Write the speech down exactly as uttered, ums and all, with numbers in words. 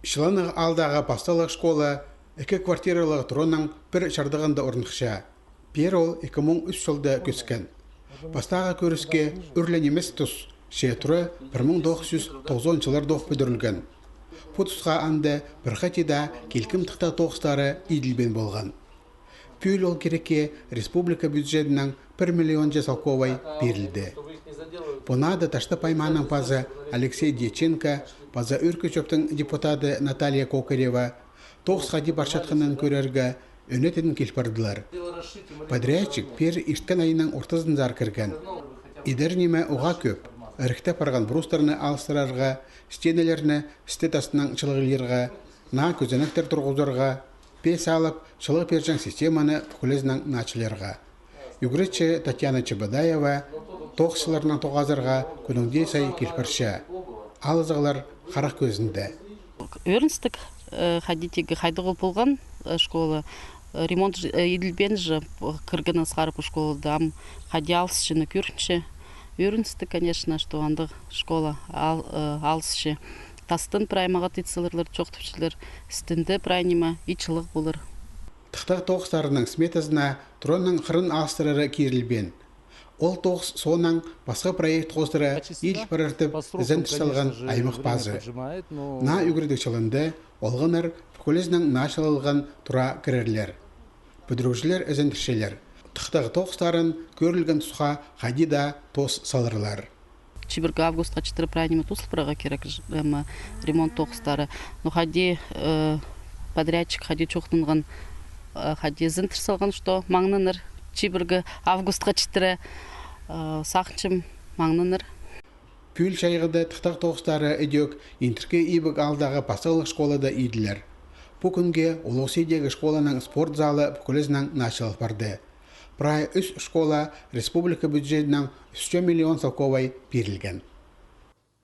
Чыланығ аалдағы пасталығ школа ікі квартиралығ тураның пір чардығында орныхча. Пеер ол ікі муң ӱс чылда кӧскен. Пастағы кӧріске ӱр ле нимес тус, че тура пір муң тоғыс чӱс тоғызон чылларда ох пӱдірілген. Пу тусха анда пір хати даа килкім тыхтағ тоғыстары иділбеен полған. Пӱӱл ол кирекке республика бюджетінең пір миллионҷа салковай пирілді. Пу наада Таштып аймааның пазы Алексей Дьяченко паза Ӱркі чӧптің депутады Наталья Кокарева тоғыс хайди парчатханын кӧрерге, ӧнетін кил пардылар. Подрядчик пеер ирткен айның ортызынзар кірген. Идер ниме уғаа кӧп: ырыхтап парған брустарны алыстырарға, стенелерні істі тастынаң чылығлирға, наа кӧзенектер турғызарға, пес алып, чылығ пирҷең системаны пӱкӱлезінең начылирға. Ӱгретчі Татьяна Чебодаева тоғысчыларнаң тоғазарға кӱннің дее сай кил парча. Алызығлар харах кӧзінде. Ӧріністіг, э, хайди тигі, хайдағ ол полған, э, школа. Э, ремонт ж-, э, иділбеен же, п-, кіргеннең сығара пу школада. Ам хайди алысчаны кӧрінче. Ӧріністіг, конечно, что андағ школа ал-, э, алысча. Тастын прай мағат ит саларлар, чоохтапчалар, істінде прай ниме, ит чылығ полар. Тыхтағ тоғыстарының сметазына тураның хырын алыстырары кирілбеен. Ол тоғыс соонаң пасха проект хоостыра ил парартып ізендір салған аймах пазы. Наа ӱгредіг чылында олғаннар пӱкӱлезінең начылалған тура кірерлер. Пӱдірігҷілер ізендірчелер: тыхтағ тоғыстарын кӧрілген тусха хайди даа тоос саларлар. Чибіргі августха читіре прай ниме тоозыл парарға кирек, ж-, эм, ремонт тоғыстары. Но хайди, э, подрядчик хайди чоохтанған, э, хайди ізендір салған, что маңнанар чибіргі августха читіре, э, сағынчам, маңнанар. Пӱӱл чайғыда тыхтағ тоғыстары ідӧк Индіркі Ибіг аалдағы пасталығ школада иділер. Пу кӱнге Улуғ Сидегі школаның спорт залы пӱкӱлезінең начылал парды. Прай ӱс школа республика бюджетінең ӱс чӱс миллион салковай пирілген.